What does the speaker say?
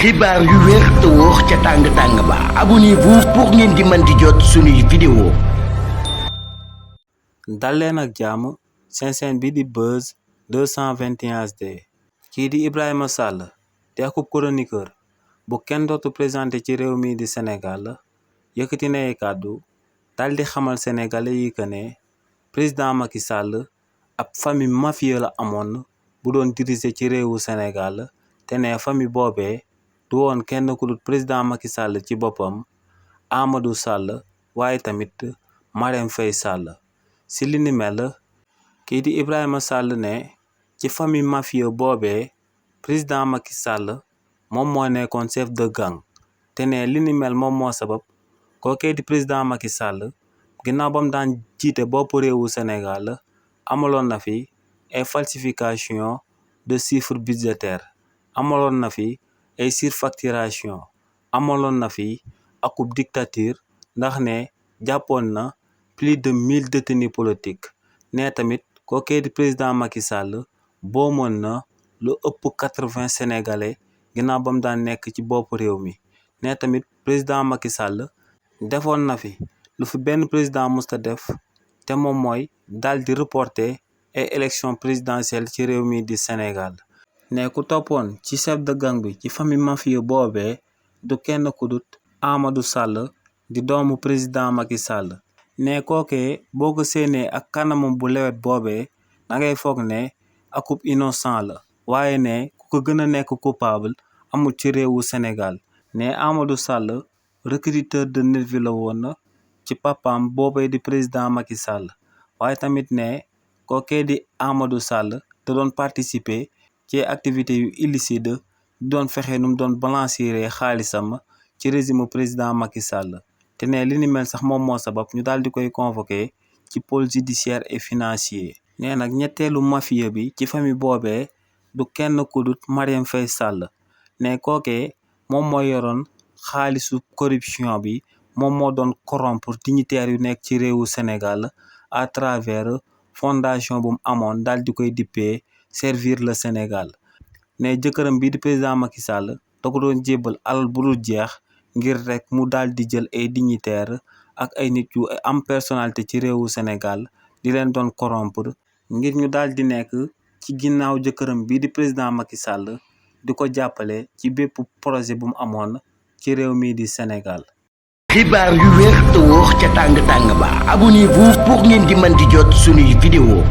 xibaar yu wér te wóor ca tàng-tàng ba abonnez-vous pour ngeen di mën di jot suñuy vidéo. dal leen ak jàmm seen chaîne bi di Buzz 221 HD. kii di Ibrahima Sall di akub chroniqueur bu kenn dootu présenté ci réew mi di Sénégal yëkkati na ay kàddu dal di xamal sénégalais yi que ne président Macky Sall ab famille mafieux la amoon bu doon diriger ci réewu Sénégal te ne famille boobee du woon kenn ku dul président Macky Sall ci boppam, Amadou Sall waaye tamit Marème Faye Sall. si li ni mel kii di Ibrahima Sall ne ci famille mafieux boobee président Macky Sall moom moo nekkoon chef de gang te ne li ni mel moom moo sabab kookee di président Macky Sall ginnaaw ba mu daan jiite bopp réewu Sénégal amaloon na fi ay falsification de chiffres budgétaires, amaloon na fi ay surfacturation, amaloon na fi akub dictature ndax ne jàppoon na plus de 1000 détenus politiques. ne tamit kookee di président Macky Sall boomoon na lu ëpp 80 sénégalais ginnaaw ba mu daan nekk ci bopp réew mi. ne tamit président Macky Sall defoon na fi lu fi benn président musta def te moom mooy daal di reporter ay élection présidentielle ci réew mi di Sénégal. ne ku toppoon ci chef de gang bi ci famille mafieux boobee du kenn ku dut Amadou Sall di doomu président Macky Sall. ne kookee boo ko séenee ak kanamam bu lewet boobee da ngay foog ne akub innocent la waaye ne ku ko gën a nekk coupable amul ci réewu Sénégal. ne Amadou Sall recruteur de nervi la woon ci papaam boobee di président Macky Sall waaye tamit ne kookee di Amadou Sall te doon participer ci activité yu illicite doon fexe nu mu doon blanchir xaalisam ci régime président Macky Sall. te ne li ni mel sax moom moo sabab ñu daal di koy convoqué ci pôle judiciaire et financier. nee nag ñetteelu mafieux bi ci famille boobee du kenn ku dut Marème Faye Sall. ne kookee moom moo yoroon xaalisu corruption bi, moom moo doon corrompre dignitaires yu nekk ci réewu Sénégal à travers fondation bu mu amoon daal di koy dippee servir le Sénégal. ne jëkkëram bii di président Macky Sall da ko doon jébbal alal bu dul jeex ngir rek mu daal di jël ay dignitaires ak ay nit yu am personnalité ci réewu Sénégal di leen doon corrompre ngir ñu daal di nekk ci ginnaaw jëkkëram bii di président Macky Sall di ko jàppale ci bépp projet bu mu amoon ci réew mii di Sénégal. xibaar yu wér te wóor ca tàng-tàng ba abonnez-vous pour ngeen di mën di jot suñuy vidéo.